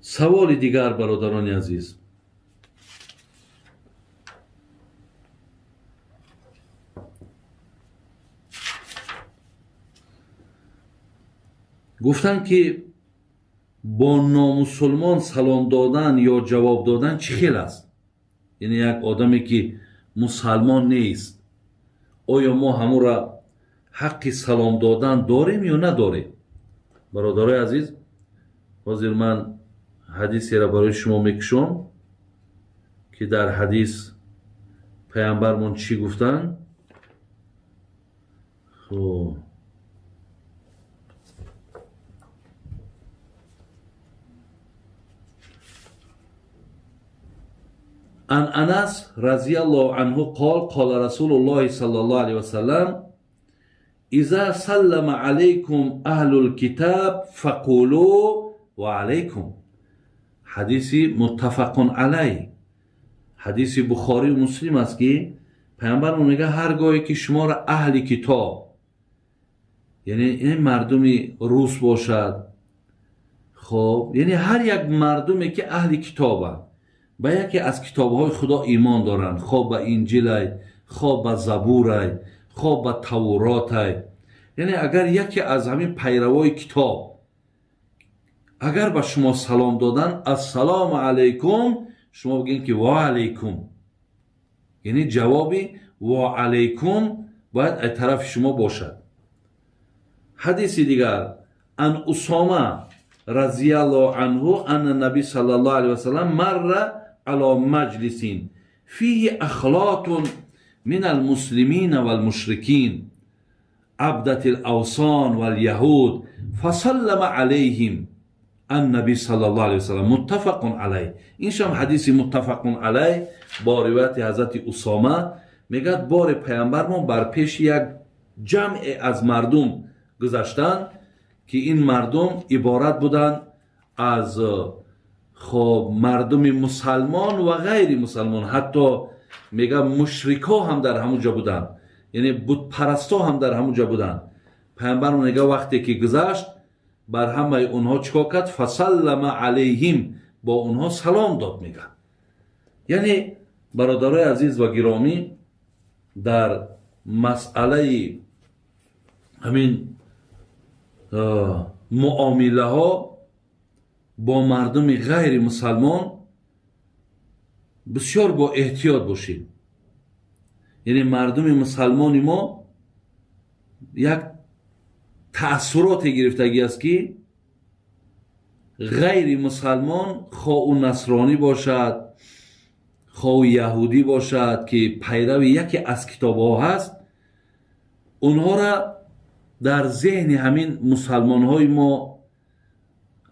Саволи дигар, бародарони азиз. Гуфтанд, ки бо номусулмон салом додан ё ҷавоб додан чӣ хел аст? Яъне як одаме, ки мусалмон нест, оё мо ҳамура ҳаққи салом додан дорем ё надорем? Бародарои азиз, ҳозир ман ҳадисеро барои шумо мекушом, ки дар ҳадис паямбармон чӣ гуфтанд. Хуб, عن انس رضی الله عنه قال: قال رسول الله صلى الله عليه وسلم: اذا سلم عليكم اهل الكتاب فقولوا وعليكم. حدیث متفق علیه، حدیث بخاری و مسلم است که پیامبرمون میگه هرگاهی که شما را اهل کتاب، یعنی این مردم روس باشد، خب یعنی هر یک مردمی که اهل کتابند، ба яке аз китобҳои Худо имон доранд, хоб ба Инҷилай, хоб ба Забурай, хоб ба Тавротай, яъне агар яке аз ҳамин пайравои китоб агар ба шумо салом додан, ассалому алайкум, шумо бигӯед, ки ва алайкум, яъне ҷавоби ва алайкум бояд аз тарафи шумо бошад. Ҳадиси дигар: ан Усома разияллоҳу анҳу анна наби саллаллоҳу алайҳи васаллам марра على مجلس فيه أخلاط من المسلمين والمشركين عبدة الأوثان واليهود فسلم عليهم النبي صلى الله عليه وسلم. متفق عليه. این شام حدیث متفق علیه با روایت حضرت اسامه. میگد بار پیامبرمون بر پیش یک جمع از مردم گذشتند که این مردم عبارت بودند از خب مردم مسلمان و غیر مسلمان، حتی میگه مشرکا هم در همونجا بودن، یعنی بت پرستا هم در همونجا بودن. پیامبر میگه وقتی که گذشت بر همه اونها چیکار کرد؟ فسلم علیهم، با اونها سلام داد. میگه یعنی برادرای عزیز و گرامی، در مسئله همین معامله ها با مردم غیر مسلمان بسیار با احتیاط باشید. یعنی مردم مسلمان ما یک تأثیرات گرفتگی است که غیر مسلمان، خواه او نصرانی باشد، خواه یهودی باشد، که پیرو یکی از کتاب ها هست، اونها را در ذهن همین مسلمان های ما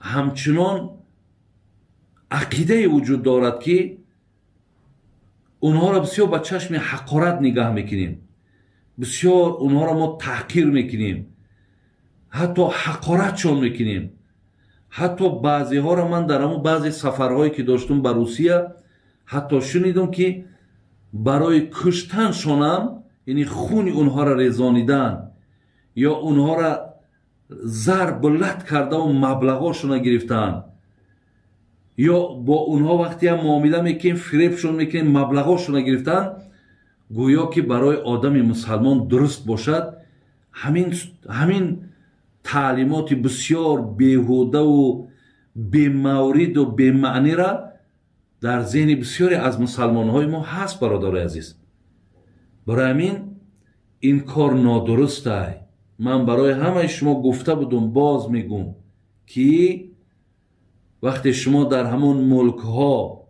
همچنان عقیده وجود دارد که اونها را بسیار با چشم حقارت نگاه میکنیم، بسیار اونها را ما تحقیر میکنیم، حتی حقارتشان میکنیم. حتی بعضی ها را من در همون بعضی سفرهایی که داشتم به روسیه حتی شنیدم که برای کشتنشانم، یعنی خون اونها را ریزانیدن یا اونها را ضرب لط کرده و مبلغاشون را گرفتن، یا با اونها وقتی هم معامله میکنیم فریبشون میکنیم مبلغاشون را گرفتن، گویا که برای آدم مسلمان درست باشد. همین تعلیمات بسیار بیهوده و بیمورد و بیمعنی را در ذهن بسیاری از مسلمان های ما هست. برادر عزیز، برای همین این کار نادرست است. من برای همه شما گفته بودم، باز میگم که وقتی شما در همون ملک ها،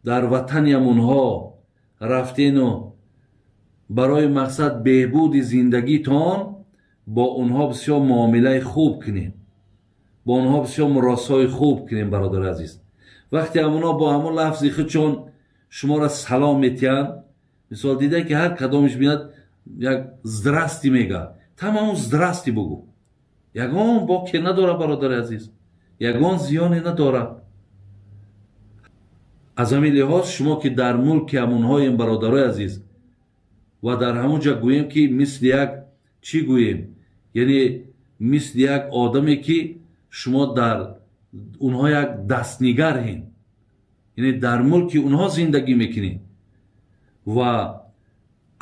در وطن همونها رفتین و برای مقصد بهبود زندگیتان با اونها بسیار معامله خوب کنین، با اونها بسیار مراسای خوب کنین. برادر عزیز، وقتی همونا با همون لفظی خودشون شما را سلام میتین، مثال دیده که هر کدامش میاد یک здрасте میگه، تمام здрасте بگو، یگان باکی نداره. برادر عزیز، یگان زیانی نداره. از همین لحاظ شما که در ملک همونهایم برادرای عزیز و در همونجا گوییم که مثل یک چی گوییم، یعنی مثل یک آدمی که شما در Онҳо як дастнигарҳен, яъне дар мулки онҳо зиндагӣ мекунед ва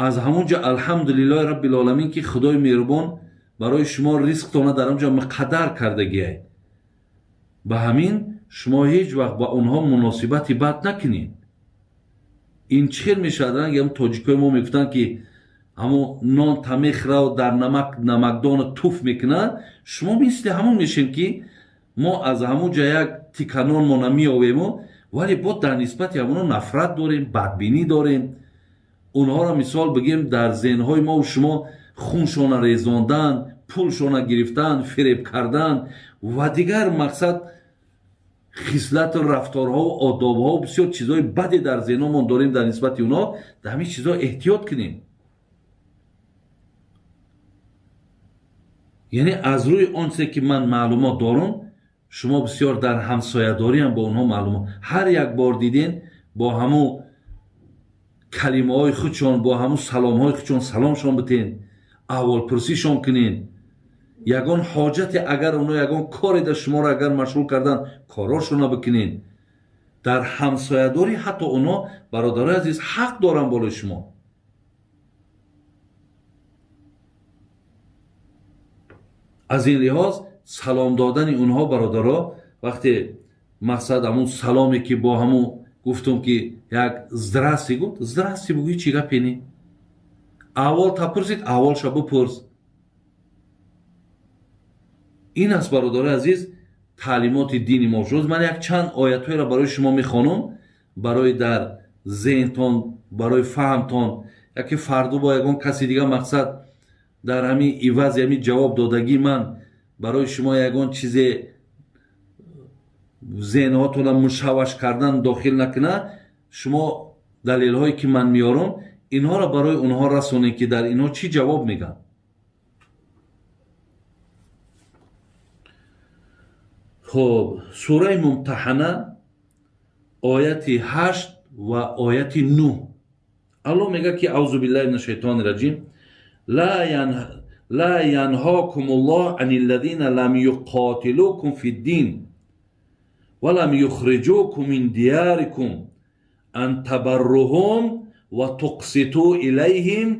аз ҳамон ҷо, алҳамдулиллоҳи раббил оламин, ки Худои меҳрубон барои шумо ризқтона дар он ҷо муқаддар кардагиай. Ба ҳамин шумо ҳеҷ вақт ба онҳо муносибати бад накунед. Ин чӣ хел мешавад? Ранги ҳам тоҷикои мо мегуфтанд, ки ҳамон нон тамехрао дар намак намакдона туф мекунад. Шумо мисли ҳамон мешем, ки мо аз ҳамон ҷо як тика нонмона меовему, вале бо дар нисбати ҳамоно нафрат дорем, бадбинӣ дорем. Онҳоро мисол бигем, дар зеҳнҳои мову шумо хуншона резондан, пулшона гирифтан, фиреб кардан ва дигар мақсад хислату рафторҳову одобҳо, бисёр чизҳои баде дар зеҳномон дорем дар нисбати онҳо. Дар ҳамин чизҳо эҳтиёт кунем. Яъне аз рӯи он чизе ки ман маълумот дорам, шумо бисёр дар ҳамсоядориам бо онҳо маълумот ҳар як бор диден, бо ҳамун калимаҳои худшон, бо ҳамун саломҳои худшон саломшон битен, аҳволпурсишон кунен. Ягон ҳоҷате агар онҳо ягон коре дар шуморо агар машғул кардан, корошона бикунен. Дар ҳамсоядорӣ ҳатто онҳо, бародарои азиз, ҳақ доранд болои шумо. Аз ин лиҳоз салом додани онҳо, бародаро, вақте мақсад ҳамун саломе ки бо ҳамун гуфтум, ки як здрасти гуфт, здрасти бугӯ, чӣ гапе не. Аҳвол та пурсид, аҳволша бипурс. Ин аст, бародарои азиз, таълимоти дини мо. Шуд, ман як чанд оятҳоеро барои шумо мехонам, барои дар зеҳнтон, барои фаҳмтон, яке фардо бо ягон каси дига мақсад дар ҳамин ивази ҳамин ҷавоб додагии ман барои шумо ягон чизе зеҳнҳотонро мушавваш кардан дохил накунад. Шумо далелҳое ки ман меорам, инҳоро барои онҳо расонед, ки дар инҳо чӣ ҷавоб мегӯянд. Хуб, сураи Мумтаҳана, ояти 8 ва ояти 9, Аллоҳ мегӯяд, ки аузу биллаҳи мина шайтони раҷим: ла янҳокум аллоҳ ани аллазина лам юқотилукум фи ддин ва лам юхриҷукум мин диярикум ан табарруҳум ва туқситу илайҳим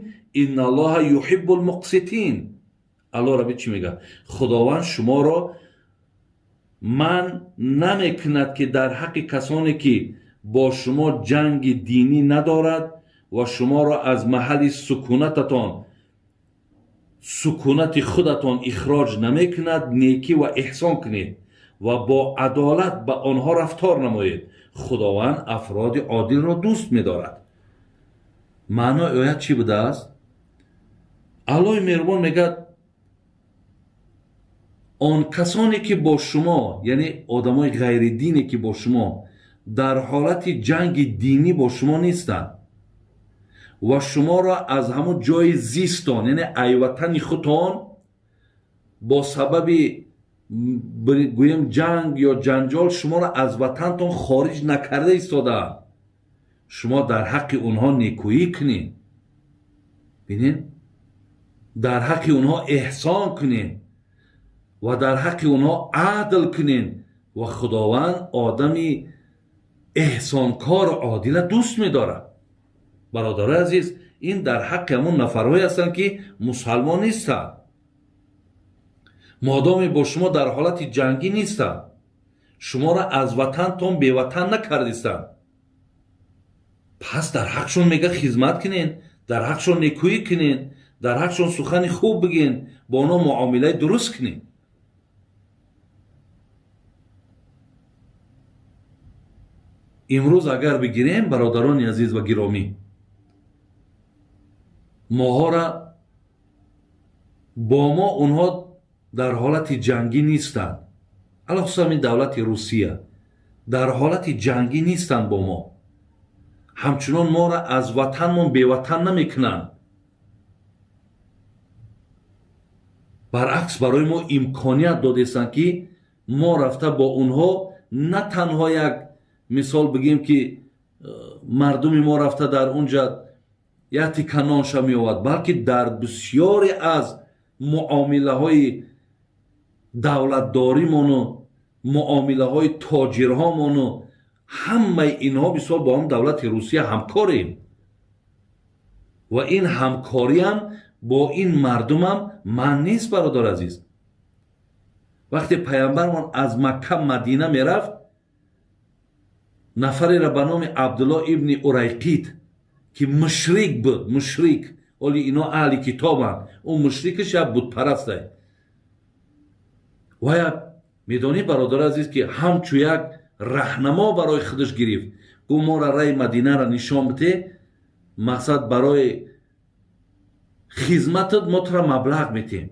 инна аллоҳа юҳиббу лмуқситин. Аллоҳ раби чӣ мегӯяд? Худованд шуморо манъ намекунад, ки дар ҳаққи касоне ки бо шумо ҷанги динӣ надорад ва шуморо аз маҳалли сукунати худатон ихроҷ намекунад, некӣ ва эҳсон кунед ва бо адолат ба онҳо рафтор намоед. Худованд афроди одилро дӯст медорад. Маънои оят чӣ будааст? Аллоҳи меҳрубон мегӯяд: он касоне ки бо шумо, яъне одамои ғайридине ки бо шумо дар ҳолати ҷанги динӣ бо шумо нестанд ва шуморо аз ҳамон ҷои зистон, яъне айватани худтон, бо сабаби гӯем ҷанг ё ҷанҷол шуморо аз ватантон хориҷ накарда истодаанд, шумо дар ҳаққи онҳо некӯӣ кунед, бинед, дар ҳаққи онҳо эҳсон кунед ва дар ҳаққи онҳо адл кунед, ва Худованд одами эҳсонкору одила дӯст медорад. Бародарои азиз, ин дар ҳаққи ҳамон нафарҳое ҳастанд, ки мусалмон нестанд. Модоме бо шумо дар ҳолати ҷангӣ нестанд, шуморо аз ватантон беватан накардистанд, пас дар ҳақшон мега хизмат кунен, дар ҳақшон некӯӣ кунен, дар ҳақшон сухани хуб бигӯен, бо онҳо муомилаи дуруст кунен. Имрӯз агар бигирем, бародарони азиз ва гиромӣ, моҳора бо мо онҳо дар ҳолати ҷангӣ нистанд, алахусусан ин давлати Русия дар ҳолати ҷангӣ нистанд бо мо, ҳамчунон моро аз ватанмон беватан намекунанд. Баръакс, барои мо имконият додестанд, ки мо рафта бо онҳо на танҳо як мисол бигем, ки мардуми мо рафта дар онҷа як тика нонша меовад, балки дар бисёре аз муомилаҳои давлатдоримону Муомилаҳои тоҷирҳомону ҳамаи инҳо мисол бо ҳам давлати Русия ҳамкорем ва ин ҳамкориам бо ин мардумам ман нест, бародар азиз. Вақте паямбармон аз Макка Мадина мерафт, нафареро ба номи Абдулло ибни Урайқит, ки мушрик буд, мушрик, оли ино аҳли китобанд, ӯ мушрикиш як бутпарастай. Вая медонӣ, бародари азиз, ки ҳамчу як раҳнамо барои худаш гирифт. Гуфт: «Мора раи Мадинаро нишон бите, мақсад барои хизматат мо тура маблағ метиҳем».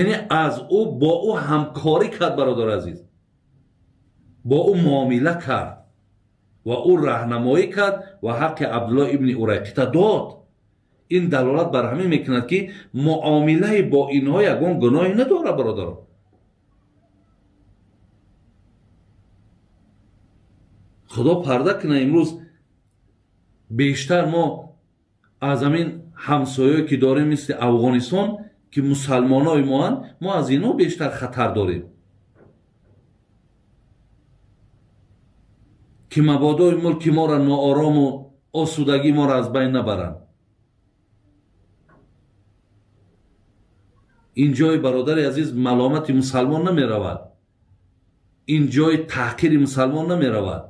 Яъне аз ӯ бо ӯ ҳамкорӣ кард, бародари азиз, бо ӯ муомила кард ва ӯ раҳнамоӣ кард ва ҳаққи Абдулло ибни Урайқита дод. Ин далолат бар ҳамин мекунад, ки муомилаи бо инҳо ягон гуноҳе надорад, бародарон. Худо парда кунад, имрӯз бештар мо аз ҳамин ҳамсояе ки дорем, мисли Афғонистон, ки мусалмонои моанд, мо аз инҳо бештар хатар дорем, ки мабодои мулки моро ноорому осудагии моро аз байн набаранд. Ин ҷои, бародари азиз, маломати мусалмон намеравад, ин ҷои таҳқири мусалмон намеравад.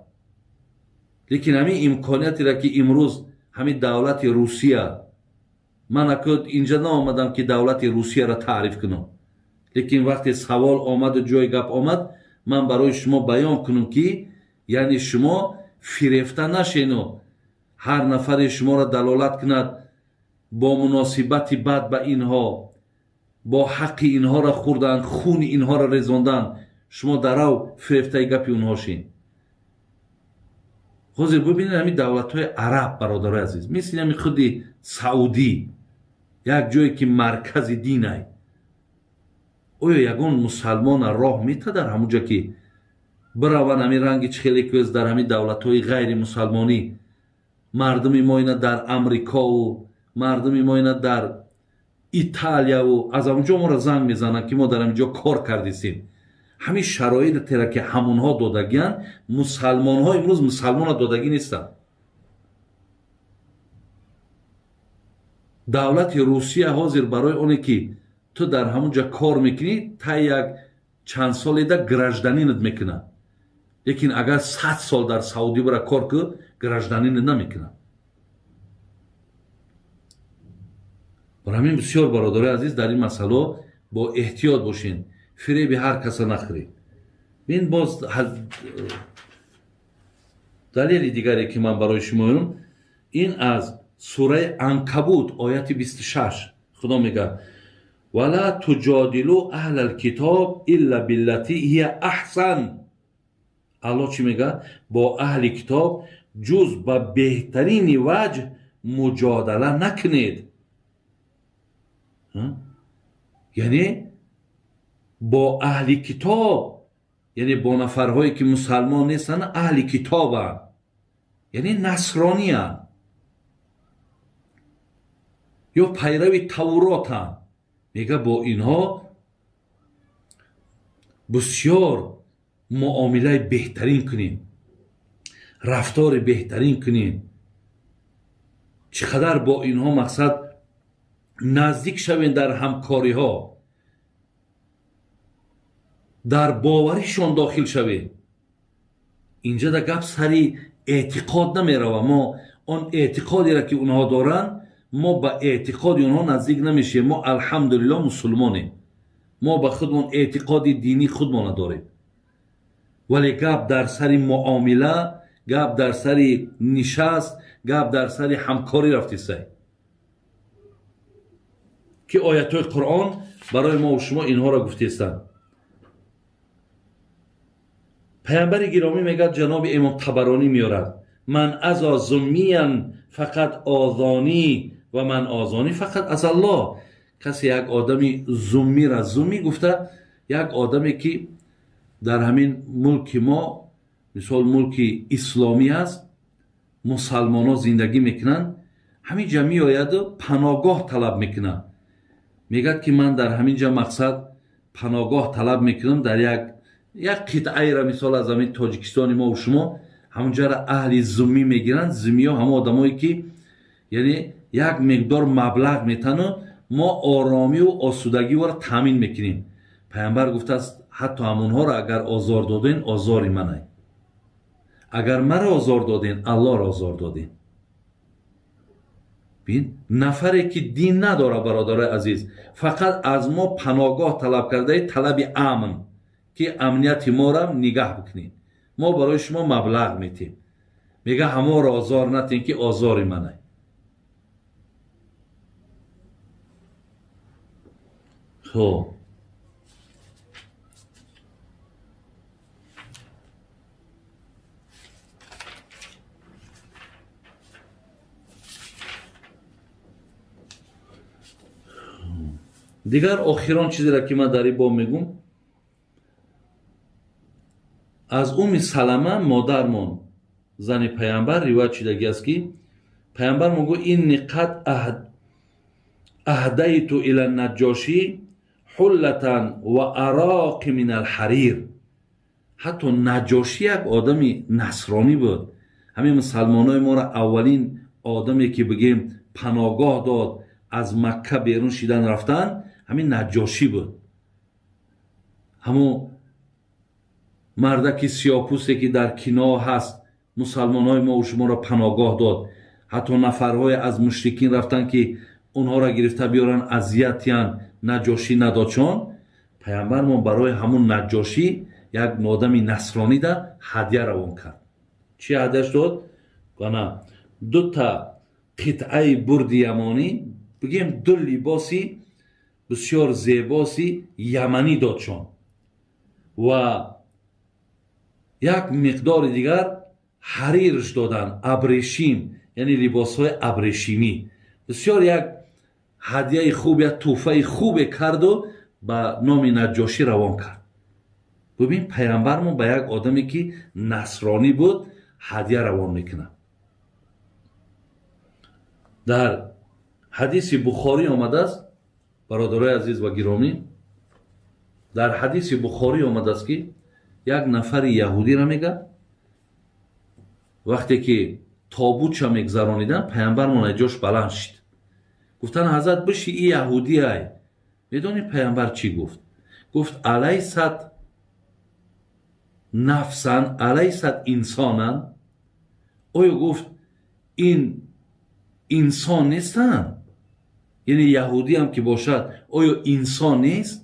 Лекин ҳамин имкониятеро, ки имрӯз ҳамин давлати Русия, ман ако инҷа наомадам, ки давлати Русияро таъриф кунам, лекин вақте савол омаду ҷои гап омад, ман барои шумо баён кунам, ки яъне шумо фирефта нашену ҳар нафаре шуморо далолат кунад бо муносибати бад ба инҳо, бо ҳаққи инҳоро хӯрдан, хуни инҳоро резондан, шумо дарав фирефтаи гапи онҳо шин. Ҳозир бибинед, ҳамин давлатҳои араб, бародарои азиз, мисли ҳамин худи Саудӣ, як ҷое ки маркази динай, оё ягон мусалмона роҳ мета дар ҳамун ҷо, ки бираванд ҳамин ранги чӣ хеле ки дар ҳамин давлатҳои ғайримусалмонӣ мардуми мо ина дар Амрикову мардуми мо ина дар Италияву аз ҳамун ҷо моро занг мезананд, ки мо дар ҳамин ҷо кор кардисем. Ҳамин шароитеро, ки ҳамонҳо додагианд, мусалмонҳо имрӯз мусалмона додагӣ нестанд. Давлати Русия ҳозир барои оне ки ту дар ҳамун ҷо кор мекунӣ, тай як чанд соледа гражданинат мекунад, лекин агар 100 сол дар Саудӣ бара кор кӯ, гражданинат намекунад. Бар ҳамин бисёр, бародарои азиз, дар ин масъало бо эҳтиёт бошен, фиреби ҳар каса нахӯред. Ин боз далели дигаре, ки ман барои шумо меорам, ин аз сураи Анкабут, ояти 26. Худо мегӯяд: «Вала туҷодилу аҳла лкитоб илла биллати ҳия аҳсан». Аллоҳ чӣ мегӯяд? Бо аҳли китоб ҷуз ба беҳтарини ваҷҳ муҷодала накунед. Яъне бо аҳли китоб, яъне бо нафарҳое ки мусалмон нестанд, аҳли китобанд, яъне насрониянд ё пайрави Тавротанд, мега бо инҳо бисёр муомилаи беҳтарин кунем, рафтори беҳтарин кунем, чӣ қадар бо инҳо мақсад наздик шавем, дар ҳамкориҳо, дар боваришон дохил шавем. Инҷа да гап сари эътиқод намерава. Мо он эътиқодеро, ки онҳо доранд, мо ба эътиқоди онҳо наздик намешавем. Мо, алҳамдулилло, мусулмонем, мо ба худмон эътиқоди динии худмона дорем, вале гап дар сари муомила, гап дар сари нишаст, гап дар сари ҳамкорӣ рафтисай, ки оятҳои Қуръон барои мо шумо инҳоро гуфтестанд. Паямбари гиромӣ мегӯяд, ҷаноби Имом Табаронӣ меорад: «Ман азо зуммиян фақат озонӣ ва ман озонӣ фақат аз Аллоҳ». Касе як одами зуммира, зуммӣ гуфта як одаме, ки дар ҳамин мулки мо, мисол мулки исломӣ аст, мусалмонҳо зиндагӣ мекунанд, ҳамин ҷа меояду паногоҳ талаб мекунад. Мегӯяд, ки ман дар ҳамин ҷа мақсад паногоҳ талаб мекунам, дар як Як қитъаеро мисол аз ҳамин Тоҷикистони мо шумо ҳамонҷоро аҳли зуммӣ мегиранд. Зуммиҳо ҳамон одамое ки яъне як миқдор маблағ метану мо оромиву осудагиро таъмин мекунем. Пайғамбар гуфтааст, ҳатто ҳамонҳоро агар озор доден, озори манай. Агар маро озор доден, Аллоҳро озор доден. Бин, нафаре ки дин надора, бародарои азиз, фақат аз мо паноҳгоҳ талаб кардаи, талаби амн, ки амнияти моро нигаҳ бикунед, мо барои шумо маблағ метем. Мега ҳамонро озор натен ки озори манай. Хоб, дигар охирон чизеро ки ман дар ин боб мегӯм, аз Умми Салама модармон, зани пайғамбар, ривоят шудагӣ аст ки пайғамбар мегӯ: инни қад аҳдайту ила наҷҷошӣ ҳуллатан ва ароқи мин алҳарир. Ҳатто Наҷҷошӣ як одами насронӣ буд. Ҳамин мусалмонои моро аввалин одаме ки бигем паноҳгоҳ дод, аз Макка берун шидан рафтан, ҳамин Наҷҷошӣ буд. Ҳамон мардаки сиёҳпӯсте ки дар кино ҳаст, мусалмонҳои мо шуморо паноҳгоҳ дод. Ҳатто нафарҳое аз мушрикин рафтан ки онҳоро гирифта биёран, азиятиян, Наҷҷошӣ надодшон. Пайғамбармон барои ҳамун Наҷҷошӣ, як одами насронида, ҳадя равон кард. Чӣ ҳадяш дод? Ана дута қитъаи бурди ямонӣ, бигем ду либоси бисёр зебоси яманӣ додшон ва як миқдори дигар ҳарирш додан, абрешим, яъне либосҳои абрешимӣ. Бисёр як ҳадияи хуб, як тӯҳфаи хубе карду ба номи Наҷҷошӣ равон кард. Бубин, пайғамбармон ба як одаме ки насронӣ буд ҳадия равон мекунад. Дар ҳадиси Бухорӣ омадааст, бародарои азиз ва гиромӣ, дар ҳадиси Бухорӣ омадааст ки як нафари яҳудиро мега, вақте ки тобутша мегзаронидан, пайғамбармон аз ҷош баланд шид. Гуфтан: ҳазрат, биши, и яҳудиай. Медонӣ пайғамбар чӣ гуфт? Гуфт: алайсат нафсан, алайсат инсонан? Оё, гуфт, ин инсон нестанд? Яъне яҳудиам ки бошад, оё инсон нест?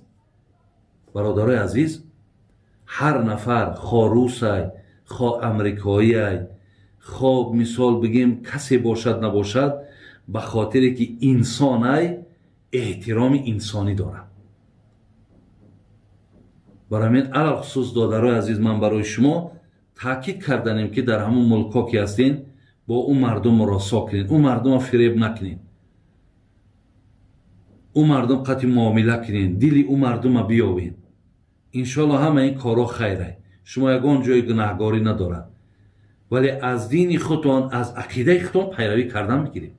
Бародарои азиз, ҳар нафар, хо русай, хо амрикоиай, хо мисол бигем касе бошад набошад, ба хотире ки инсонай, эҳтироми инсонӣ дорад. Барои ҳамин, алалхусус, додарои азиз, ман барои шумо таъкид карданем ки дар ҳамун мулкҳо ки ҳастен, бо ӯ мардум муросо кунед, ӯ мардумро фиреб накунед, ӯ мардум қатъи муомила кунед, дили ӯ мардума биёбед. Иншоалло ҳама ин корҳо хайрай, шумо ягон ҷои гунаҳгорӣ надорад, вале аз дини худтон, аз ақидаи худтон пайравӣ кардан мегиред.